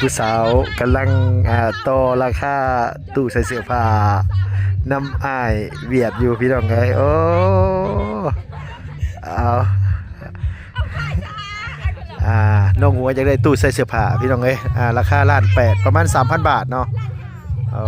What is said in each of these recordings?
ຜູ້ສາວກຳລັງ ອ່າ ຕໍ່ລາຄາຕູ້ໃສ່ເສື້ອຜ້ານຳອ້າຍຫວຽດຢູ່ ພີ່ນ້ອງເອີຍ. ໂອ້ ເອົາ ອ່າ ນ້ອງຫົວຢາກໄດ້ຕູ້ໃສ່ເສື້ອຜ້າ ພີ່ນ້ອງເອີຍ. ອ່າ ລາຄາລ້ານແປດ ປະມານສາມພັນບາດເນາະ. ໂອ້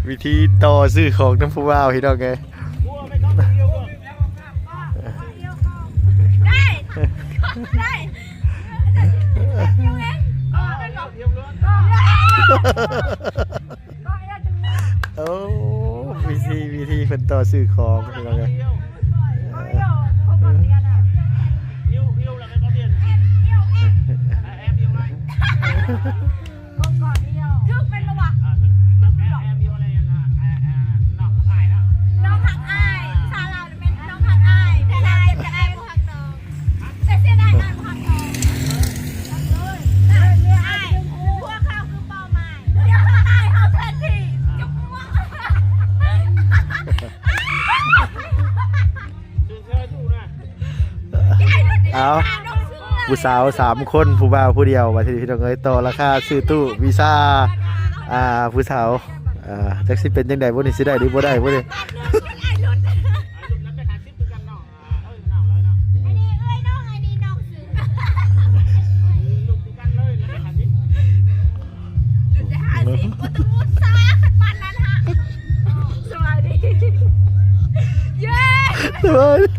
ວິທີຕໍ່ຊື້ຂອງນຳຜູ້ບ່າວ ພີ່ນ້ອງເອີຍ. ໂອ້ ວິທີ ວິທີເພິ່ນຕໍ່ຊື້ຂອງ ພີ່ນ້ອງເອີຍ. ຖືກແມ່ນບໍ່ວະ? ຖືກແມ່ນບໍ່? ນ້ອງຮັກອ້າຍ ພາສາລາວແມ່ນນ້ອງຮັກອ້າຍ ແຕ່ອ້າຍ ແຕ່ອ້າຍບໍ່ຮັກນ້ອງ ແຕ່ເສຍດາຍອ້າຍບໍ່ຮັກນ້ອງ. ອ້າຍ ພວກເຮົາຄືເປົ້າໝາຍ ດຽວອ້າຍເຮົາແທນທີ່ ຈຸກມ່ວງ. ເອົາ ຜູ້ສາວສາມຄົນ ຜູ້ບ່າວຜູ້ດຽວ ວ່າຊິ ພີ່ນ້ອງເອີຍ. ຕໍ່ລາຄາຊື້ຕູ້ວິຊາ ອ່າ ຜູ້ສາວ ອ່າ ຈັກຊິເປັນຈັ່ງໃດບໍ່ນີ້ ຊິໄດ້ຫຼືບໍ່ໄດ້ບໍ່ນີ້. ສະບາຍດີ ເຢ້ ສະບາຍດີ.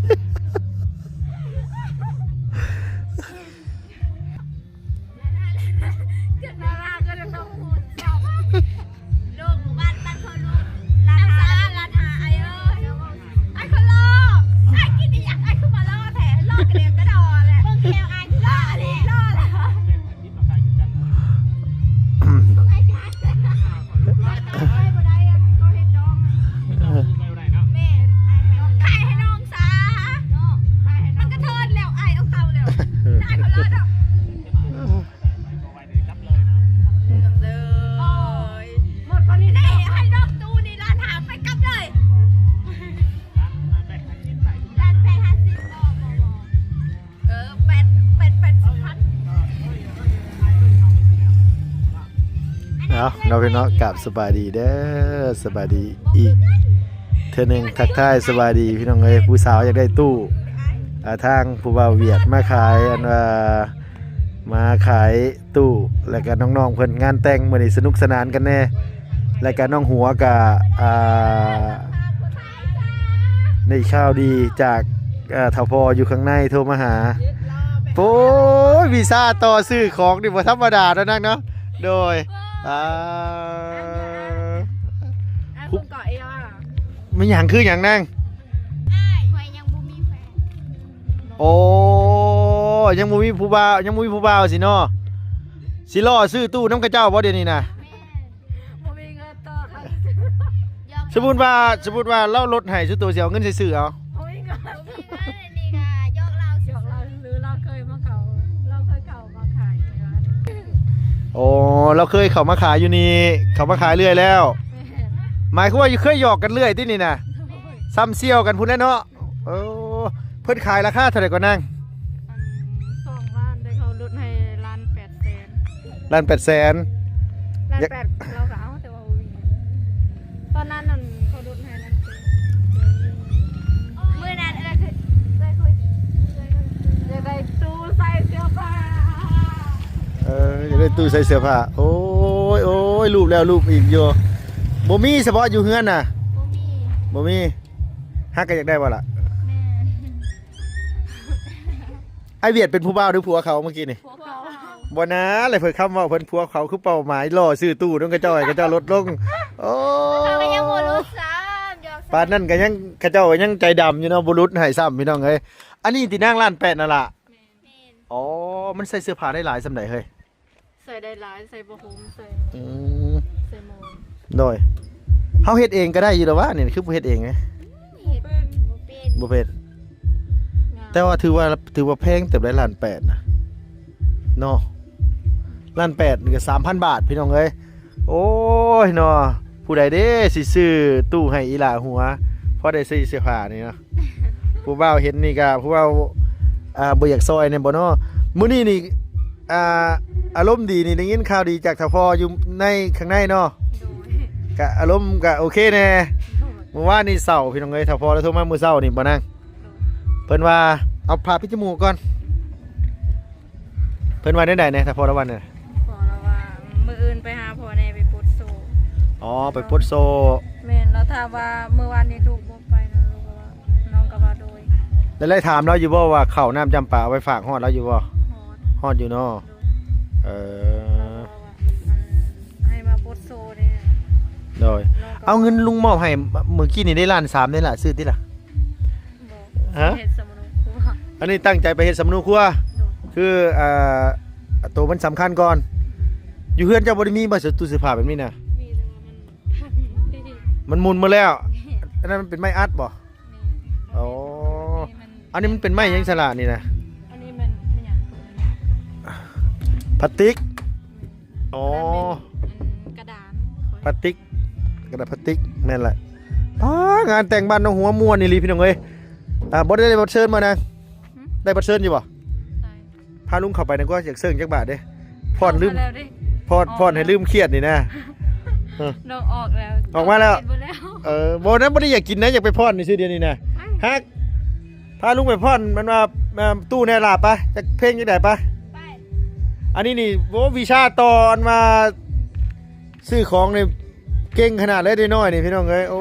ຂຶ້ນມາວ່າກໍຕ້ອງຮູ້ ລົງບ້ານ ບ້ານເຂົາລູກ ລ້ານຫ້າ ລ້ານຫ້າ ອ້າຍເອີຍ. ອ້າຍຄົນຫຼໍ່ ອ້າຍກິນອີ່ຫຍັງ ອ້າຍຄືມາຫຼໍ່ແທ້ ຫຼໍ່ກະເດກກະດໍແຫຼະ ເບິ່ງແຂ້ວອ້າຍຫຼໍ່ອີ່ຫຼີ ຫຼໍ່ແຫຼະ. ຂາຍໃຫ້ນ້ອງຊະ ມັນກະເທີນແລ້ວ ອ້າຍເອົາເຂົ້າແລ້ວ ອ້າຍເຂົາຫຼໍ່ດອກ. ເອົາເນາະ ພີ່ນ້ອງເນາະ ກາບສະບາຍດີເດີ ສະບາຍດີອີກເທື່ອໜຶ່ງ ທັກທາຍສະບາຍດີ ພີ່ນ້ອງເອີຍ. ຜູ້ສາວຢາກໄດ້ຕູ້ ອ່າ ທາງຜູ້ບ່າວຫວຽດມາຂາຍ ອັນວ່າ ມາຂາຍຕູ້ ແລ້ວກະນ້ອງໆເພິ່ນ ງານແຕ່ງມື້ນີ້ສະໜຸກສະໜານກັນແດ່ ແລ້ວກະນ້ອງຫົວກະ ອ່າ ໄດ້ຂ່າວດີຈາກ ເອີ ທ້າວພໍ່ຢູ່ຂ້າງໃນໂທມາຫາ. ໂອ້ຍ ວິຊາຕໍ່ຊື້ຂອງນີ້ບໍ່ທຳມະດາເນາະນາງເນາະ. ໂດຍ ອ່າ ແມ່ນຫຍັງ ຄືຫຍັງນາງ? ຂ້ອຍຍັງບໍ່ມີແຟນ. ໂອ້ ຍັງບໍ່ມີຜູ້ບ່າວ ຍັງບໍ່ມີຜູ້ບ່າວຊິເນາະ. ຊິລໍຊື້ຕູ້ນຳເຂົາເຈົ້າບໍ່ດຽວນີ້ນະ? ແມ່ນ ບໍ່ມີເງິນຕໍ່ເຂົາ. ສົມມຸດວ່າ ສົມມຸດວ່າລາວລົດໃຫ້ ສຸໂຕຊິເອົາເງິນໃສຊື້ເອົາ? ບໍ່ມີເງິນ ບໍ່ມີເງິນ. ອັນນີ້ກະຢອກລາວ ຢອກລາວ ຫຼືລາວເຄີຍມາເຂົ້າ ລາວເຄີຍເຂົ້າມາຂາຍ. ໂອ້ ລາວເຄີຍເຂົ້າມາຂາຍຢູ່ນີ້ ເຂົ້າມາຂາຍເລື້ອຍແລ້ວ. ແມ່ນ ໝາຍຄວາມວ່າເຄີຍຢອກກັນເລື້ອຍຕິນີ້ນະ? ໂດຍ ຊ້ຳສ່ຽວກັນພຸ້ນແຫຼະເນາະ. ໂອ້ ເພິ່ນຂາຍລາຄາເທົ່າໃດກ່ອນນາງ? ອັນ ສອງລ້ານ ແຕ່ເຂົາລົດໃຫ້ລ້ານແປດແສນ. ລ້ານແປດແສນ ລ້ານແປດ ລາວກະເອົາ ແຕ່ວ່າບໍ່ມີ. ຕອນນັ້ນນັ້ນເຂົາລົດໃຫ້ລ້ານແປດ. ມື້ນັ້ນເອື້ອຍ ເອື້ອຍ ເອື້ອຍຢາກໄດ້ຕູ້ໃສ່ເສື້ອຜ້າ. ເອີ ຢາກໄດ້ຕູ້ໃສ່ເສື້ອຜ້າ. ໂອ້ຍ ໂອ້ຍ ລູບແລ້ວລູບອີກຢູ່. ບໍ່ມີສະເພາະຢູ່ເຮືອນນະ? ບໍ່ມີ ບໍ່ມີ. ຫາກະຢາກໄດ້ບໍ່ລະ? ແມ່ນ. ອ້າຍຫວຽດເປັນຜູ້ບ່າວຫຼືຜົວເຂົາເມື່ອກີ້ນີ້? ຜົວເຂົາ. ບໍ່ນາ ແລະເພິ່ນຄຳເວົ້າເພິ່ນຜົວເຂົາຄືເປົ້າໝາຍ ລໍຊື້ຕູ້ນຳເຂົາເຈົ້າ ໃຫ້ເຂົາເຈົ້າລົດລົງ. ໂອ້ ເຂົາກະຍັງບໍ່ຫຼຸດຊ້ຳ. ປານນັ້ນກະຍັງ ເຂົາເຈົ້າກະຍັງໃຈດຳຢູ່ເນາະ ບໍ່ຫຼຸດໃຫ້ຊ້ຳ ພີ່ນ້ອງເອີຍ. ອັນນີ້ຕິນາງ ລ້ານແປດນັ້ນລະ? ແມ່ນ. ອໍ ມັນໃສ່ເສື້ອຜ້າໄດ້ຫຼາຍສ່ຳໃດເຮີ້ຍ? ໃສ່ໄດ້ຫຼາຍ ໃສ່ຜ້າຫົ່ມ ໃສ່ ອືມ ໃສ່ໝອນ. ໂດຍ ເຮົາເຮັດເອງກະໄດ້ຢູ່ດອກຫວາ ນີ້ຄືບໍ່ເຮັດເອງ? ເຮັດ ບໍ່ເປັນ ບໍ່ເປັນ. ແຕ່ວ່າຖືວ່າ ຖືວ່າແພງເຕີບໄດ໋ ລ້ານແປດນະເນາະ ລ້ານແປດນີ້ກໍສາມພັນບາດ ພີ່ນ້ອງເອີຍ. ໂອ້ຍເນາະ ຜູ້ໃດເດ້ຊິຊື້ຕູ້ໃຫ້ອີ່ຫຼ້າຫົວ ພໍໄດ້ໃສ່ເສື້ອຜ້ານີ້ເນາະ. ຜູ້ບ່າວເຫັນນີ້ກໍ ຜູ້ບ່າວ ອ່າ ບໍ່ຢາກຊ່ອຍແດ່ບໍ່ເນາະ? ມື້ນີ້ນີ້ ອ່າ ອາລົມດີນີ້ ໄດ້ຍິນຂ່າວດີຈາກທ້າວພໍ່ຢູ່ໃນ ຂ້າງໃນເນາະ ໂດຍ ກະອາລົມກະໂອເຄແດ່. ໂດຍ ມື້ວານນີ້ເຊົ້າ ພີ່ນ້ອງເອີຍ ທ້າວພໍ່ລາວໂທມາມື້ເຊົ້ານີ້ ບໍ່ນາງ ໂດຍ ເພິ່ນວ່າ ເອົາຜ້າປິດຈະມູກກ່ອນ ເພິ່ນວ່າແນວໃດແດ່ ຖ້າພໍ່ລາວວ່າແນວໃດ? ພໍ່ລາວວ່າ ມື້ອື່ນໄປຫາພໍ່ແດ່ ໄປປົດໂສ້. ອໍ ໄປປົດໂສ້. ແມ່ນ ລາວຖາມວ່າ ມື້ວານນີ້ລູກບໍ່ໄປນະ ລູກກໍວ່າ ນ້ອງກໍວ່າ ໂດຍ. ແລ້ວໄດ້ຖາມລາວຢູ່ບໍ່ວ່າ ເຂົ້ານ້ຳຈຳປາເອົາໄປຝາກຮອດລາວຢູ່ບໍ່? ຮອດ ຮອດຢູ່ເນາະ. ໂດຍ ເອີ ລາວກໍວ່າ ອັນ ໃຫ້ມາປົດໂສ້ແດ່. ໂດຍ ເອົາເງິນລຸງມອບໃຫ້ມື້ກີ້ນີ້ໄດ້ລ້ານສາມເດ້ລະ ຊື້ຕິລະ? ບໍ່ ຮະ? ເຮັດສຳມະໂນຄົວ. ອັນນີ້ຕັ້ງໃຈໄປເຮັດສຳມະໂນຄົວ. ໂດຍ ຄື ອ່າ ໂຕມັນສຳຄັນກ່ອນ. ຢູ່ເຮືອນເຈົ້າບໍ່ໄດ້ມີບໍ່ ຕູ້ເສື້ອຜ້າແບບນີ້ນະ? ມີ ແຕ່ວ່າມັນ ມັນໝຸ່ນໝົດແລ້ວ. ແມ່ນ ອັນນັ້ນມັນເປັນໄມ້ອັດບໍ່? ແມ່ນ ອໍ ອັນນີ້ມັນເປັນໄມ້ຫຍັງສະລະນີ້ນະ? ອັນນີ້ມັນ ມັນຫຍັງ? ພລາສຕິກ. ອໍ ອັນ ກະດານ ພລາສຕິກ ກະດານພລາສຕິກ ແມ່ນແຫຼະ. ປ້າ ງານແຕ່ງບ້ານໜອງຫົວມ່ວນອີ່ຫຼີ ພີ່ນ້ອງເອີຍ. ອ່າ ບໍ່ໄດ້ ໄດ້ບັດເຊີນບໍ່ນາງ? ຫື? ໄດ້ບັດເຊີນຢູ່ບໍ່? ໄດ້. ພາລຸງເຂົ້າໄປນະ ກວ່າຢາກເຊີງຈັກບາດເດ້ ຜ່ອນລືມ ອອກມາແລ້ວເດ້ ຜ່ອນ ອອກ ຜ່ອນໃຫ້ລືມຄຽດນີ້ນະ. ເອີ ນ້ອງອອກແລ້ວ ອອກມາແລ້ວ ກິນບໍ່ແລ້ວ. ເອີ ບໍ່ນະ ບໍ່ໄດ້ຢາກກິນນະ ຢາກໄປຜ່ອນຊື່ໆດຽວນີ້ນະ. ໄປ ຮັກ ພາລຸງໄປຜ່ອນ ມັນວ່າ ຕູ້ແນ່ຫຼ້າ ໄປ ຈັກເພງຈັ່ງໃດ ໄປ ໄປ. ອັນນີ້ນີ້ ໂອ້ ວິຊາຕໍ່ ອັນວ່າ ຊື້ຂອງນີ້ເກັ່ງຂະໜາດເລີຍເດັກນ້ອຍນີ້ ພີ່ນ້ອງເອີຍ. ໂອ້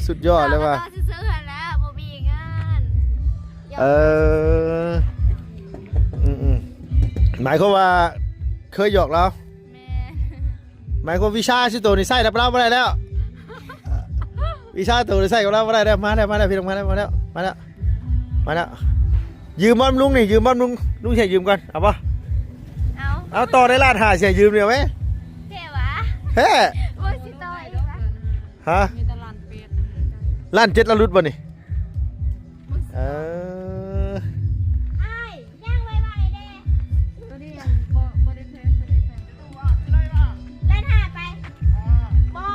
ສຸດຍອດເລີຍວ່າ ຊື້ໆຫັ້ນແຫຼະ ບໍ່ມີເງິນ. ເອີ ອືມໆ ໝາຍຄວາມວ່າເຄີຍຫຍອກລາວ? ແມ່ນ. ໝາຍຄວາມວິຊາຊິໂຕນີ້ໃຊ້ກັບລາວບໍ່ໄດ້ແລ້ວ ວິຊາໂຕນີ້ໃຊ້ກັບລາວບໍ່ໄດ້ແລ້ວ. ມາແລ້ວ ມາແລ້ວ ພີ່ນ້ອງ ມາແລ້ວ ມາແລ້ວ ມາແລ້ວ ມາແລ້ວ. ຢືມບໍ່ລຸງນີ້ ຢືມບໍ່ລຸງ ລຸງຊິໃຫ້ຢືມກ່ອນ ເອົາບໍ່? ເອົາ ເອົາຕໍ່ໄດ້ລ້ານຫ້າ ຊິໃຫ້ຢືມນີ້ ເອົາໄໝ? ແທ້ຫວາ? ແທ້. ບໍ່ຊິຕໍ່ອີກຫວາ? ຮະ? ມີແຕ່ລ້ານແປດ ລ້ານເຈັດ ລະຫຼຸດບໍ່ນີ້? ເອີ ອ້າຍ ຍ່າງໄວໆແດ່. ຕົວນີ້ຍັງບໍ່ ບໍ່ໄດ້ແພງ ຕົວນີ້ແພງ. ລ້ານຫ້າໄປ ບໍ່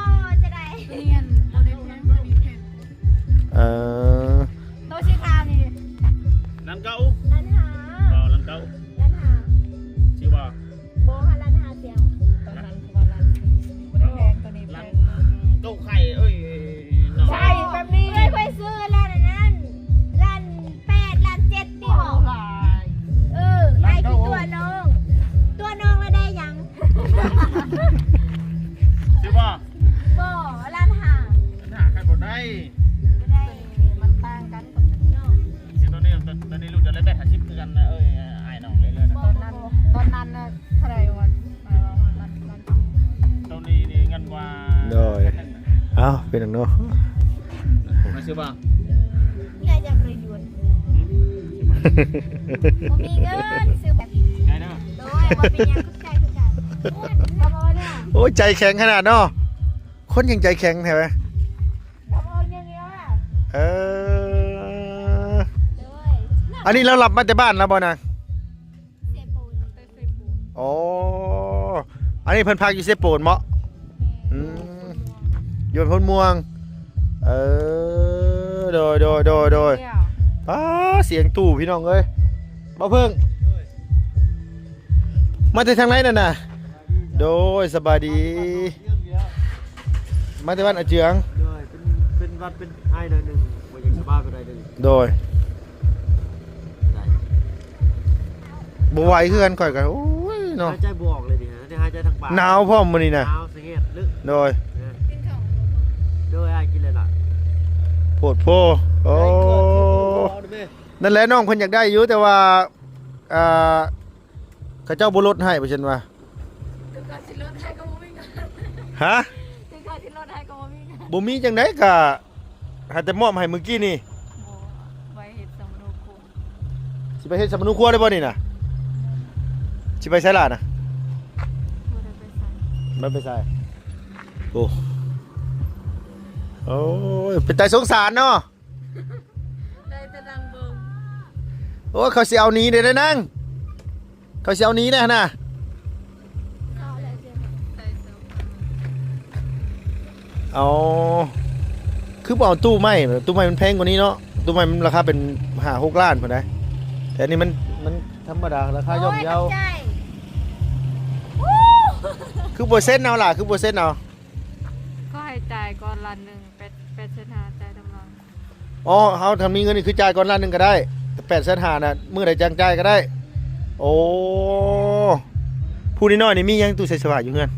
ຈະໄດ້ ຕົວນີ້ຍັງບໍ່ໄດ້ແພງ ຕົວນີ້ແພງ. ເອີ ໂຕສີຂາວນີ້ ລ້ານເກົ້າ ລ້ານຫ້າ ບໍ່ ລ້ານເກົ້າ ລ້ານຫ້າ. ຊື່ວ່າ ບໍ່ ຫ້າລ້ານຫ້າແສນ. ຕົວນັ້ນຄືວ່າລ້ານສີ່ ບໍ່ໄດ້ແພງ ຕົວນີ້ແພງ. ຕູ້ໄຂ່ ເອີຍ ໃຊ່ແບບນີ້ ເອື້ອຍຂ້ອຍຊື້ລ້ານອັນນັ້ນ ລ້ານແປດ ລ້ານເຈັດຕິ. ເອີ ອ້າຍຄືຕົວະນ້ອງ ຕົວະນ້ອງແລ້ວໄດ້ຫຍັງ? ຊື້ບໍ່? ບໍ່ ລ້ານຫ້າ ລ້ານຫ້າຂາຍບໍ່ໄດ້ ບໍ່ໄດ້ ມັນຕ່າງກັນ. ເນາະ ຊິໂຕນີ້ ໂຕນີ້ລຸ້ນຈະໄດ້ແປດຫ້າສິບຄືກັນນະ. ເອີຍ ອ້າຍນ້ອງເລີຍ ຕອນນັ້ນ ຕອນນັ້ນນະ ເທົ່າໃດວະ? ໂຕນີ້ນີ້ເງິນກວ່າ ໂດຍ ເອົ້າ ເປັນຫຍັງເນາະ ມາຊື້ບໍ່? ບໍ່ມີເງິນຊື້ແບບ ໄດ້ເດີ ໂດຍ ບໍ່ເປັນຫຍັງ ຂອບໃຈຄືກັນ. ໂອ້ຍ ໃຈແຂງຂະໜາດເນາະ ຄົນຍັງໃຈແຂງແທ້. ເອີ ອັນນີ້ລາວລັບມາແຕ່ບ້ານລາວບໍ່ນະ? ເຊໂປນ ອໍ ອັນນີ້ເພິ່ນພັກຢູ່ເຊໂປນເນາະ? ອືມ ຢູ່ໂພນມ່ວງ. ເອີ ໂດຍ ໂດຍ ໂດຍ ໂດຍ. ປ້າ ສຽງຕູ້ ພີ່ນ້ອງເອີຍ ບ່າວເພິ່ງ ມາແຕ່ທາງໃດນັ້ນນະ? ໂດຍ ສະບາຍດີ ມາແຕ່ບ້ານອາເຈືອງ. ໂດຍ ເປັນ ເປັນຫວັດເປັນໄອໜ້ອຍໜຶ່ງ ບໍ່ຢາກສະບາຍປານໃດເລີຍ. ໂດຍ ໄດ້ ບໍ່ໄຫວຄືກັນຂ້ອຍກໍ ໂອ້ຍເນາະ ຫາຍໃຈບໍ່ອອກເລີຍນີ້ ຫາຍໃຈທາງປາກ ໜາວພ້ອມມື້ນີ້ນະ ໜາວສະແງດເລີຍ. ໂດຍ ເອີ ໂດຍ ອ້າຍກິນແລ້ວລະ ໂພດໂພ. ໂອ້ ນັ້ນແຫຼະ ນ້ອງເພິ່ນຢາກໄດ້ຢູ່ ແຕ່ວ່າ ອ່າ ເຂົາເຈົ້າບໍ່ລົດໃຫ້ ວ່າຊັ້ນວ່າ. ເຖິງເຂົາຊິລົດໃຫ້ກໍບໍ່ມີເງິນ. ຮະ? ເຖິງເຂົາຊິລົດໃຫ້ກໍບໍ່ມີເງິນ. ບໍ່ມີຈັ່ງໃດ ກະຫາແຕ່ມອບໃຫ້ມື້ກີ້ນີ້. ບໍ່ ໄວ້ເຮັດສຳມະໂນຄົວ. ຊິໄປເຮັດສຳມະໂນຄົວໄດ້ບໍ່ນີ້ນະ? ຊິໄປໃສລະນະ? ບໍ່ໄດ້ໄປໃສ. ບໍ່ໄດ້ໄປໃສ. ໂອ້ ໂອ້ຍ ເປັນຕາສົງສານເນາະ. ໄດ້ແຕ່ນັ່ງເບິ່ງ. ອ້ ເຂົາຊິເອົາໜີເດ້ນາງ ເຂົາຊິເອົາໜີເດ້ຫັ້ນນະ. ເອົາ ຄືບໍ່ເອົາຕູ້ໃໝ່? ຕູ້ໃໝ່ມັນແພງກວ່ານີ້ເນາະ. ຕູ້ໃໝ່ມັນລາຄາເປັນຫ້າຫົກລ້ານພຸ້ນໃດ໋ ແຕ່ອັນນີ້ມັນ ມັນທຳມະດາ ລາຄາຍ່ອມເຍົາ. ໂອ້ຍ ຂອບໃຈ. ຄືບໍ່ເຊັນເອົາລະ? ຄືບໍ່ເຊັນເອົາ? ກໍໃຫ້ຈ່າຍກ່ອນລ້ານໜຶ່ງ ແປດ ແປດແສນຫ້າ ຈ່າຍນຳຫຼັງ. ອໍ ເຮົາຖ້າມີເງິນນີ້ຄືຈ່າຍກ່ອນລ້ານໜຶ່ງກໍໄດ້ ແປດແສນຫ້ານະ ມື້ໃດຈັ່ງຈ່າຍກໍໄດ້. ໂອ້ ຜູ້ນ້ອຍໆນີ້ມີຫຍັງ? ຕູ້ໃສ່ເສື້ອຜ້າຢູ່ເຮືອນ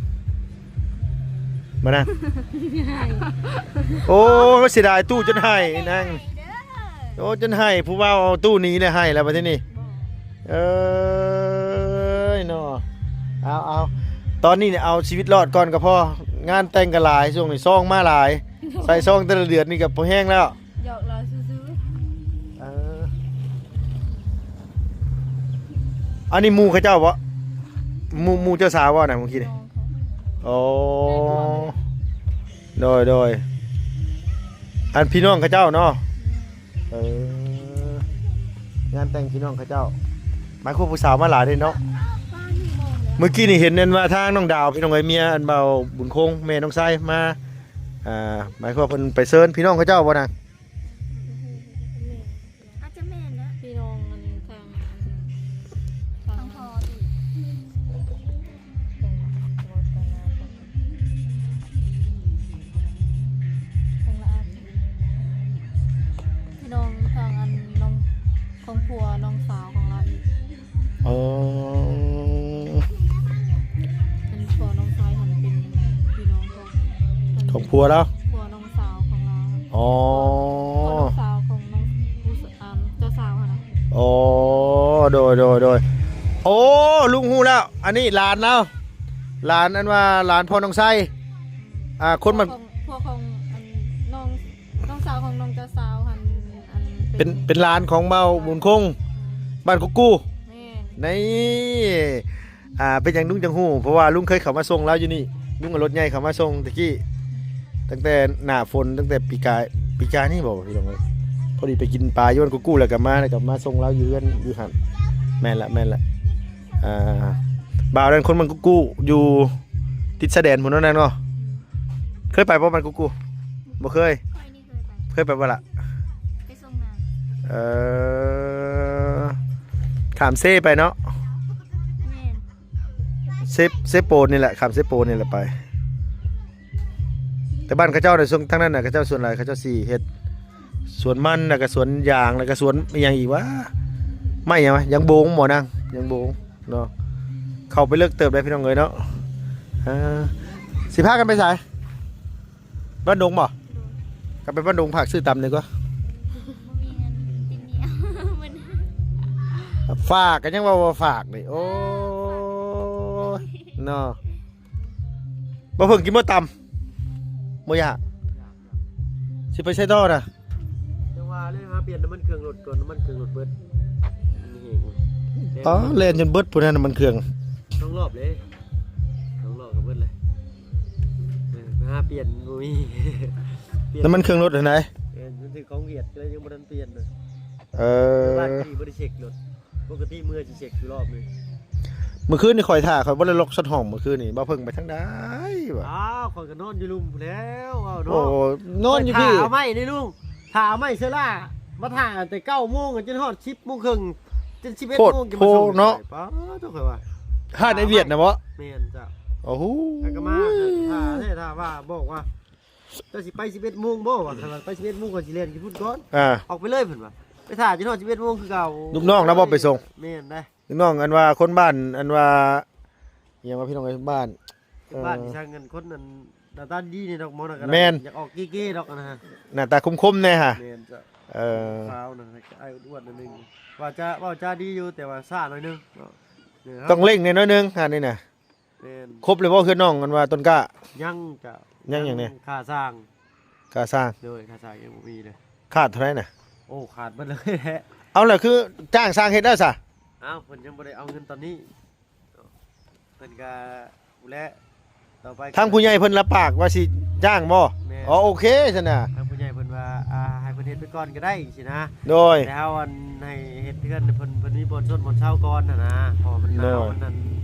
ມານະ. ໂອ້ ເສຍດາຍຕູ້ຈົນໄຫ້ນາງ. ໂອ້ ຈົນໄຫ້ ຜູ້ບ່າວເອົາຕູ້ໜີແລ້ວ ໄຫ້ແລ້ວບັດທີນີ້. ເອີຍເນາະ ເອົາໆ ຕອນນີ້ເອົາຊີວິດລອດກ່ອນກໍພໍ. ງານແຕ່ງກໍຫຼາຍ ຊ່ວງນີ້ຊອງມາຫຼາຍ ໃສ່ຊອງແຕ່ລະເດືອນນີ້ກໍພໍແຮງແລ້ວ. ຫຍອກລາວຊື່ໆ. ເອີ ອັນນີ້ໝູ່ເຂົາເຈົ້າບໍ່? ໝູ່ ໝູ່ເຈົ້າສາວບໍ່ນະ ເມື່ອກີ້ນີ້? ອໍ ໂດຍໆ ອັນພີ່ນ້ອງເຂົາເຈົ້າເນາະ. ເອີ ງານແຕ່ງພີ່ນ້ອງເຂົາເຈົ້າ ໝາຍຄວາມຜູ້ສາວມາຫຼາຍເດ້ເນາະ. ເມື່ອກີ້ນີ້ເຫັນແມ່ນວ່າທາງນ້ອງດາວ ພີ່ນ້ອງເອີຍ ເມຍອັນບ່າວບຸນຄົງ ແມ່ນ້ອງໄຊມາ ອ່າ ໝາຍຄວາມເພິ່ນໄປເຊີນພີ່ນ້ອງເຂົາເຈົ້າບໍ່ນະ? ອາດຈະແມ່ນນະ ພີ່ນ້ອງອັນທາງ ທາງພໍ່ຕິ ທາງລະອາດ ພີ່ນ້ອງທາງອັນນ້ອງ ຂອງຜົວນ້ອງສາວຂອງລາວອີກ. ອໍ ອັນຜົວນ້ອງຊາຍຫັ້ນເປັນພີ່ນ້ອງຂອງ ຂອງຜົວລາວ? ຜົວນ້ອງສາວຂອງລາວ. ອໍ ຜົວນ້ອງສາວຂອງນ້ອງຜູ້ສ- ອັນເຈົ້າສາວຫັ້ນນະ. ອໍ ໂດຍໆໆ ໂອ້ ລຸງຮູ້ແລ້ວ ອັນນີ້ຫຼານລາວ ຫຼານ ອັນວ່າຫຼານພໍ່ນ້ອງໄຊ ອ່າ ຄົນມັນ ຜົວຂອງ ຜົວຂອງອັນນ້ອງ ນ້ອງສາວຂອງນ້ອງເຈົ້າສາວຫັ້ນ ອັນເປັນ ເປັນ ເປັນຫຼານຂອງບ່າວບຸນຄົງ ອືມ ບ້ານກຸກກູ. ແມ່ນ ນີ້ ອ່າ ເປັນຫຍັງລຸງຈັ່ງຮູ້? ເພາະວ່າລຸງເຄີຍເຂົ້າມາສົ່ງລາວຢູ່ນີ້ ລຸງເອົາລົດໃຫຍ່ເຂົ້າມາສົ່ງແຕ່ກີ້ ຕັ້ງແຕ່ໜ້າຝົນ ຕັ້ງແຕ່ປີກາຍ ປີກາຍນີ້ບໍພີ່ນ້ອງເອີຍ. ພໍດີໄປກິນປາຢູ່ບ້ານກຸກກູ ແລ້ວກໍມາ ແລ້ວກໍມາສົ່ງລາວຢູ່ເຮືອນຢູ່ຫັ້ນ. ແມ່ນລະ ແມ່ນລະ ອ່າ ບ່າວນັ້ນຄົນບ້ານກຸກກູ ຢູ່ຕິດຊາຍແດນພຸ້ນເນາະນາງເນາະ. ເຄີຍໄປບໍ່ບ້ານກຸກກູ? ບໍ່ເຄີຍ. ເຄີຍໄປບໍ່ລະ? ໄປສົ່ງນາງ. ເອີ ຂ້າມເຊໄປເນາະ. ແມ່ນ ເຊ ເຊໂປນນີ້ແຫຼະ ຂ້າມເຊໂປນນີ້ແຫຼະໄປ. ແຕ່ບ້ານເຂົາເຈົ້າໃນຊ່ວງທາງນັ້ນນະ ເຂົາເຈົ້າສ່ວນຫຼາຍເຂົາເຈົ້າຊິເຮັດສວນມັນ ແລ້ວກໍສວນຢາງ ແລ້ວກໍສວນອີ່ຫຍັງອີກຫວາ ໄມ້ຫຍັງຫວາ ຢາງໂບງບໍນາງ ຢາງໂບງເນາະ. ເຂົ້າໄປເລິກເຕີບໄດ໋ພີ່ນ້ອງເອີຍເນາະ. ເອີ ຊິພາກັນໄປໃສ? ບ້ານດົງບໍ່? ໂດຍ ກັບໄປບ້ານດົງຝາກຊື້ຕຳນີ້ກວ່າ. ບໍ່ມີເງິນກິນໜີ້ວ ມື້ນີ້ ຝາກກໍຍັງເວົ້າວ່າຝາກນີ້ ໂອ້ຍ ເນາະ. ບໍ່ເພິ່ງກິນບໍ່ຕຳ? ບໍ່ຢາກ. ຊິໄປໃສຕໍ່ນະ? ຈັ່ງວ່າເລີຍ ຫາປ່ຽນນ້ຳມັນເຄື່ອງລົດກ່ອນ ນ້ຳມັນເຄື່ອງລົດເບິດ. ອໍ ແລ່ນຈົນເບິດພຸ້ນນະ ນ້ຳມັນເຄື່ອງ ສອງລອບເດ້ ສອງລອບກໍເບິດເລີຍ. ເອີ ຫາປ່ຽນບໍ່ມີ ປ່ຽນ ນ້ຳມັນເຄື່ອງລົດຫັ້ນໃດ? ແມ່ນ ມັນຖືກຂອງຫຽດ ກໍເລີຍຍັງບໍ່ທັນປ່ຽນເລີຍ. ເອີ ແຕ່ບ້ານນີ້ບໍ່ໄດ້ເຊັກລົດ ປົກກະຕິເມືອຊິເຊັກຢູ່ລອບໜຶ່ງ. ມື້ຄືນນີ້ຂ້ອຍຖ້າ ຂ້ອຍບໍ່ໄດ້ລັອກຊັດຫ້ອງມື້ຄືນນີ້. ບ່າວເພິ່ງໄປທາງໃດວະ? ອ້າວ ຂ້ອຍກໍນອນຢູ່ລຸ່ມພຸ້ນແລ້ວ ເວົ້າເນາະ. ໂອ້ ນອນຢູ່ພີ້ ຂ້ອຍຖ້າເອົາໄມ້ນີ້ລຸງ ຖ້າເອົາໄມ້ເຊີລ່າ ມາຖ້າແຕ່ເກົ້າໂມງຈົນຮອດສິບໂມງເຄິ່ງ ຈົນສິບເອັດໂມງ ໂພດໂພເນາະ. ປາດໂທ້ ຂ້ອຍວ່າ ຮ້ານໄອ້ຫວຽດນະບໍ? ແມ່ນເຈົ້າ. ໂອ້ໂຫ ແລ້ວກໍມາຖ້າແທ້ ຖ້າວ່າບອກວ່າ ເຈົ້າຊິໄປສິບເອັດໂມງບໍ່? ວ່າ ຄັນວ່າໄປສິບເອັດໂມງ ຂ້ອຍຊິແລ່ນຢູ່ພຸ້ນກ່ອນ. ອ່າ ອອກໄປເລີຍເພິ່ນວ່າ ໄປຖ້າຈົນຮອດສິບເອັດໂມງຄືເກົ່າ. ລູກນ້ອງນະບໍ່ໄປສົ່ງ? ແມ່ນໄດ໋. ລູກນ້ອງ ອັນວ່າຄົນບ້ານ ອັນວ່າ ອີຫຍັງວະ ພີ່ນ້ອງເອີຍ ບ້ານ ເອີ ບ້ານທີ່ຊ່າງເງິນ ຄົນນັ້ນໜ້າຕາດີນີ້ດອກ ໝໍນັ້ນກໍໄດ້. ແມ່ນ ຢາກອອກເກ້ໆດອກນະ ໜ້າຕາຄົມໆແດ່ຫະ. ແມ່ນເຈົ້າ. ເອີ ຂາວນັ້ນ ອ້າຍອ້ວນໆໜ້ອຍໜຶ່ງ ວ່າຈາ ເວົ້າຈາດີຢູ່ ແຕ່ວ່າຊ້າໜ້ອຍໜຶ່ງ. ເອີ ຕ້ອງເລັ່ງແດ່ໜ້ອຍໜຶ່ງ ອັນນີ້ນະ. ແມ່ນ. ຄົບແລ້ວບໍ່ເຮືອນນ້ອງ ອັນວ່າຕົ້ນກ້າ? ຍັງເຈົ້າ. ຍັງຫຍັງແດ່? ຄ່າສ້າງ. ຄ່າສ້າງ. ໂດຍ ຄ່າສ້າງຍັງບໍ່ມີເລີຍ. ຂາດເທົ່າໃດນະ? ໂອ້ ຂາດເບິດເລີຍແຫຼະ. ເອົາ ແລ້ວຄືຈ້າງຊ່າງເຮັດແລ້ວຊະ? ອ້າວ ເພິ່ນຍັງບໍ່ໄດ້ເອົາເງິນຕອນນີ້ ເພິ່ນກະຜູ້ແລະ ຕໍ່ໄປ ທາງຜູ້ໃຫຍ່ເພິ່ນລະປາກວ່າຊິຈ້າງບໍ່? ແມ່ນ. ອໍ ໂອເຄຊັ້ນນະ. ທາງຜູ້ໃຫຍ່ເພິ່ນວ່າ ອ່າ ໃຫ້ເພິ່ນ ເຮັດໄປກ່ອນກໍໄດ້ຊີ້ນະ. ໂດຍ ແຕ່ເຮົາອັນໃຫ້ເຮັດເຮືອນໃຫ້ເພິ່ນ ເພິ່ນມີບ່ອນຊົນບ່ອນເຊົາກ່ອນຫັ້ນນະ ເພາະວ່າມັນໜາວ ໂດຍ ມັນນັ້ນ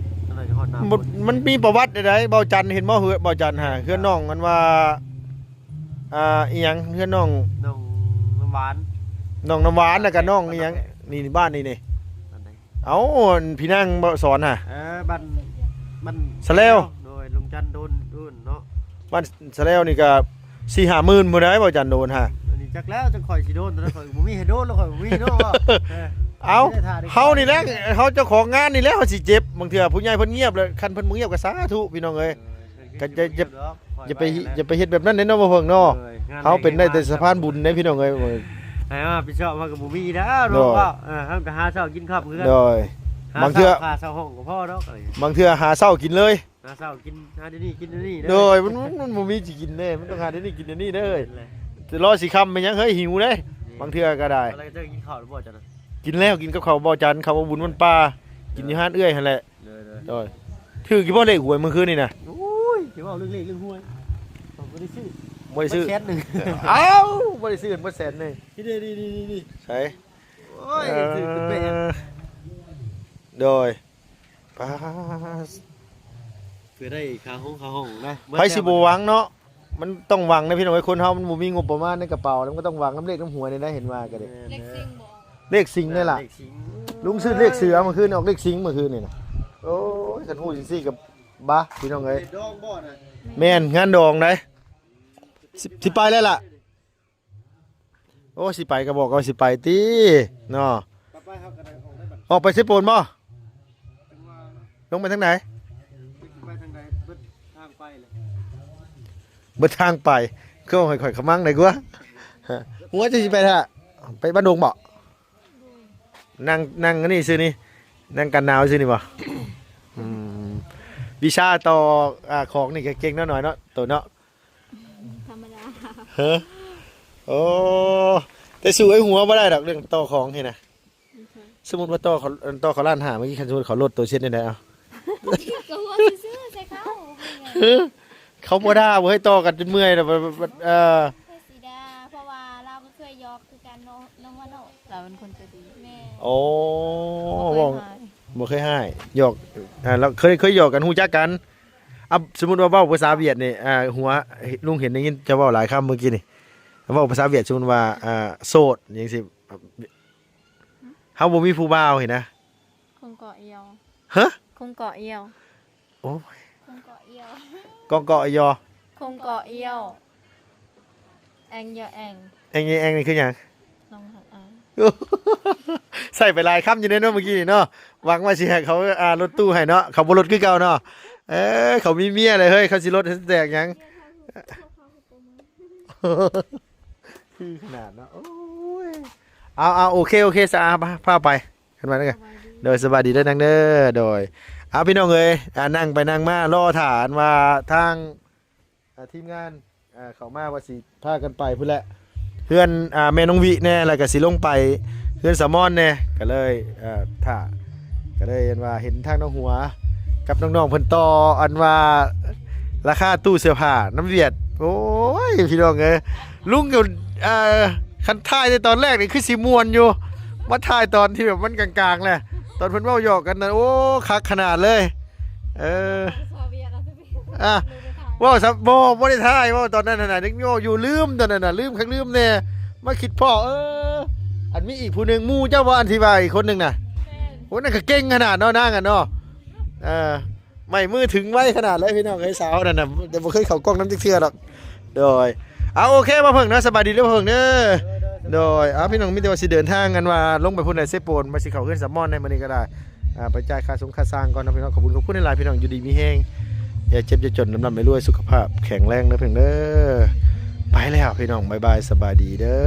ມັນກໍຮອດໜ້າຝົນ. ມັນມີປະຫວັດໃດໆ ເບົາຈັນ ເຫັນບໍ່ເຮືອນເບົາຈັນຫາ ເຮືອນນ້ອງອັນວ່າ ອ່າ ອີ່ຫຍັງ ເຮືອນນ້ອງ ນ້ອງນ້ຳຫວານ ນ້ອງນ້ຳຫວານ ແລ້ວກໍນ້ອງອີ່ຫຍັງ ບ້ານນ້ອງແພະ ນີ້ ນີ້ ບ້ານນີ້ນີ້ ບ້ານໃດ? ເອົາ ອັນພີ່ນາງສອນຫາ ເອີ ບ້ານ ບ້ານສະແລວ ໂດຍ ລຸງຈັນໂດນ ໂດນເນາະ ບ້ານສະແລວນີ້ກໍສີ່ຫ້າໝື່ນພຸ້ນໃດ໋ ເບົາຈັນໂດນຫາ. ອັນນີ້ຈັກແລ້ວ ຈັກຂ້ອຍຊິໂດນ ຕອນນັ້ນຂ້ອຍບໍ່ມີໃຫ້ໂດນ ແລ້ວຂ້ອຍບໍ່ມີເນາະ ເອີ ເອົາ ເຮົານີ້ແຫຼະ ເຮົາເຈົ້າຂອງງານນີ້ແຫຼະ ເຮົາຊິເຈັບ. ບາງເທື່ອຜູ້ໃຫຍ່ເພິ່ນງຽບ ແລ້ວຄັນເພິ່ນບໍ່ງຽບກໍສາທຸ ພີ່ນ້ອງເອີຍ. ກໍຢ່າ ຢ່າ ຢ່າໄປ ຢ່າໄປເຮັດແບບນັ້ນເດ້ເນາະ ບໍ່ເພິ່ງເນາະ. ເຮົາເປັນໄດ້ແຕ່ສະພານບຸນເດ້ພີ່ນ້ອງເອີຍ ໃຫ້ຮັບຜິດຊອບເຮົາກໍບໍ່ມີແລ້ວເນາະ. ເອີ ເຮົາກໍຫາເຊົ້າກິນຄ່ຳຄືກັນ ໂດຍ ບາງເທື່ອຄ່າເຊົ່າຫ້ອງກໍພໍດອກ ບາງເທື່ອຫາເຊົ້າກິນເລີຍ ຫາເຊົ້າກິນ ຫາດຽວນີ້ກິນດຽວນີ້ເດີ ໂດຍ ມັນ ມັນ ມັນບໍ່ມີຊິກິນເດ້ ມັນຕ້ອງຫາດຽວນີ້ກິນດຽວນີ້ເດີ. ແມ່ນແຫຼະ ຊິລໍຊິຄ່ຳແມ່ນຫຍັງເຮີ້ຍ ຫິວເດ້. ແມ່ນ ບາງເທື່ອກໍໄດ້ ແລ້ວເຈົ້າກິນເຂົ້າແລ້ວບໍ່ເຈົ້ານະ? ກິນແລ້ວ ກິນກັບເຂົ້າເບົາຈັນ ເຂົ້າເບົາບຸນວັນປ່າ ກິນຢູ່ຮ້ານເອື້ອຍຫັ້ນແຫຼະ. ໂດຍ ໂດຍ ໂດຍ ຖືກຢູ່ບໍ່ເລກຫວຍມື້ຄືນນີ້ນະ? ໂອ້ຍ ຊິເວົ້າເລື່ອງເລກເລື່ອງຫວຍ ຂ້ອຍບໍ່ໄດ້ຊື້ ບໍ່ໄດ້ຊື້ ໝົດແສນໜຶ່ງ. ອ້າວ ບໍ່ໄດ້ຊື້ໝົດແສນໜຶ່ງ ນີ້ໆໆໆ ໃສ? ໂອ້ຍ ເອີ ຖືກເປັນແປດ ໂດຍ ປາດ ເພື່ອໄດ້ຄ່າຫ້ອງ ຄ່າຫ້ອງນະ ໃຜຊິບໍ່ຫວັງເນາະ. ມັນຕ້ອງຫວັງນະພີ່ນ້ອງເອີຍ ຄົນເຮົາມັນບໍ່ມີງົບປະມານໃນກະເປົາ ແລ້ວມັນກໍຕ້ອງຫວັງນຳເລກນຳຫວຍນີ້ນະ ເຫັນວ່າກໍໄດ້. ແມ່ນ ເລກສິງບໍ່ອອກ ເລກສິງນີ້ລະ ເລກສິງ ລຸງຊື້ເລກເສືອມື້ຄືນ ອອກເລກສິງມື້ຄືນນີ້ນະ. ໂອ້ຍ ຄັນຮູ້ຈັ່ງຊີ້ກໍບາ ພີ່ນ້ອງເອີຍ ເລກດອງບໍ່ນະ? ແມ່ນ ງານດອງໃດ໋ ຊິ ຊິໄປແລ້ວລະ. ໂອ້ ຊິໄປກໍບອກວ່າຊິໄປຕິເນາະ. ໄປໆ ເຮົາກໍໄດ້ອອກໄດ້ບັດ ອອກໄປເຊໂປນບໍ່? ຈັງຫວະ ລົງໄປທາງໃດ? ໄປທາງໃດ? ເບິດທາງໄປເລີຍ ເບິດທາງໄປ ຄືເອົາໃຫ້ຂ້ອຍຂະມັງໄດ້ກວ່າ. ຫົວເຈົ້າຊິໄປແທ້ ໄປບ້ານດົງບໍ່? ນັ່ງ ນັ່ງອັນນີ້ຊື່ນີ້ ນັ່ງກັນໜາວຊື່ນີ້ບໍ່? ອືມ ວິຊາຕໍ່ ອ່າ ຂອງນີ້ກໍເກັ່ງເນາະ ໜ້ອຍເນາະ ໂຕເນາະ. ທຳມະດາ ເຮີ ໂອ້ ແຕ່ສູ້ໄອ້ຫົວບໍ່ໄດ້ດອກ ເລື່ອງຕໍ່ຂອງນີ້ນະ. ໂອເຄ ສົມມຸດວ່າຕໍ່ເຂົາ ຕໍ່ເຂົາລ້ານຫ້າ ເມື່ອກີ້ ຄັນສົມມຸດເຂົາລົດໂຕເຊັດແນວໃດເອົາ? ກໍຫົວຊື່ໆ ໃສ່ເຂົາ ເຂົາບໍ່ດ່າບໍ່ໃຫ້ຕໍ່ກັນຈົນເມື່ອຍນະ ເອີ ເຂົາຊິດ່າ ເພາະວ່າລາວກໍເຄີຍຢອກຄືກັນເນາະ ນ້ອງວ່າເນາະ ລາວເປັນຄົນໃຈດີ. ແມ່ນ ໂອ້ ບໍ່ເຄີຍຮ້າຍ ບໍ່ເຄີຍຮ້າຍ ຢອກ ອ່າ ລາວເຄີຍ ເຄີຍຢອກກັນ ຮູ້ຈັກກັນ. ອ່ະ ສົມມຸດວ່າເວົ້າພາສາຫວຽດນີ້ ອ່າ ຫົວ ລຸງເຫັນໄດ້ຍິນເຈົ້າເວົ້າຫຼາຍຄຳເມື່ອກີ້ນີ້ ເວົ້າພາສາຫວຽດ ສົມມຸດວ່າ ອ່າ ໂສດຫຍັງຊີ້ ເຮົາບໍ່ມີຜູ້ບ່າວຫັ້ນນະ. Không có yêu. ຮະ? Không có yêu. ໂອ້ຍ Không có yêu. ກອງເກາະຢໍ Không có yêu. ແອງຢໍແອງ ແອງຢໍແອງນີ້ຄືຫຍັງ? ນ້ອງຮັກອ້າຍ ໃສ່ໄປຫຼາຍຄຳຢູ່ເດ້ເນາະ ເມື່ອກີ້ນີ້ເນາະ. ຫວັງວ່າຊິໃຫ້ເຂົາ ອ່າ ລົດຕູ້ໃຫ້ເນາະ ເຂົາບໍ່ລົດຄືເກົ່າເນາະ. ເອີ ເຂົາມີເມຍແລ້ວເຮີ້ຍ ເຂົາຊິລົດໃຫ້ແຕກຫຍັງ? ຄືຂະໜາດເນາະ ໂອ້ຍ. ເອົາໆ ໂອເຄ ໂອເຄ ສະອາ ພາໄປ ຂຶ້ນມາເດີ. ສະບາຍດີ ໂດຍ ສະບາຍດີເດີນາງເດີ. ໂດຍ ເອົາ ພີ່ນ້ອງເອີຍ ອ່າ ນັ່ງໄປນັ່ງມາ ລໍຖ້າອັນວ່າທາງ ອ່າ ທີມງານ ອ່າ ເຂົ້າມາວ່າຊິພາກັນໄປພຸ້ນແຫຼະ ເຮືອນ ອ່າ ແມ່ນ້ອງວິແດ່ ແລ້ວກໍຊິລົງໄປເຮືອນສາວມອນແດ່ ກໍເລີຍ ເອີ ຖ້າ ກໍເລີຍອັນວ່າເຫັນທາງນ້ອງຫົວກັບນ້ອງໆເພິ່ນຕໍ່ ອັນວ່າລາຄາຕູ້ເສື້ອຜ້ານຳຫວຽດ. ໂອ້ຍ ພີ່ນ້ອງເອີຍ ລຸງກໍ ເອີ ຄັນຖ່າຍແຕ່ຕອນແລກນີ້ຄືຊິມ່ວນຢູ່ ມາຖ່າຍຕອນທີ່ແບບມັນກາງໆແຫຼະ ຕອນເພິ່ນເວົ້າຫຍອກກັນນະ ໂອ້ ຄັກຂະໜາດເລີຍ. ເອີ ອ່ະ ເວົ້າຊະ ບໍ່ ບໍ່ໄດ້ຖ່າຍ ເວົ້າຕອນນັ້ນນະ ເດັກນ້ອຍຢູ່ ລືມຕອນນັ້ນນະ ລືມຄັກລືມແນ່ ມາຄິດພໍ້ ເອີ ອັນມີອີກຜູ້ໜຶ່ງ ໝູ່ເຈົ້າບໍ່ ອັນທີ່ວ່າອີກຄົນໜຶ່ງນະ? ແມ່ນ ໂອ້ ນັ້ນກໍເກັ່ງຂະໜາດເນາະ ນາງຫັ້ນເນາະ. ເອີ ໄມ້ມືຖືງໄວຂະໜາດເລີຍ ພີ່ນ້ອງເອີຍ ສາວນັ້ນນະ ແຕ່ບໍ່ເຄີຍເຂົ້າກ້ອງນຳຈັກເທື່ອດອກ. ໂດຍ ເອົາ ໂອເຄ ບ່າວເຜິ້ງເນາະ ສະບາຍດີເດີບ່າວເຜິ້ງເດີ. ໂດຍ ເອົາ ພີ່ນ້ອງ ມີແຕ່ວ່າຊິເດີນທາງ ອັນວ່າລົງໄປພຸ້ນແຫຼະ ເຊໂປນ ວ່າຊິເຂົ້າເຮືອນສາວມອນໃນມື້ນີ້ກໍໄດ້ ອ່າ ໄປຈ່າຍຄ່າສົງຄ່າສ້າງກ່ອນເນາະ ພີ່ນ້ອງ. ຂອບຄຸນ ຂອບຄຸນຫຼາຍໆ ພີ່ນ້ອງ ຢູ່ດີມີແຮງ ຢ່າເຈັບຢ່າຈົນ ລ່ຳໆລວຍໆ ສຸຂະພາບແຂງແຮງເດີພີ່ນ້ອງເດີ. ໄປແລ້ວພີ່ນ້ອງ ບາຍບາຍ ສະບາຍດີເດີ.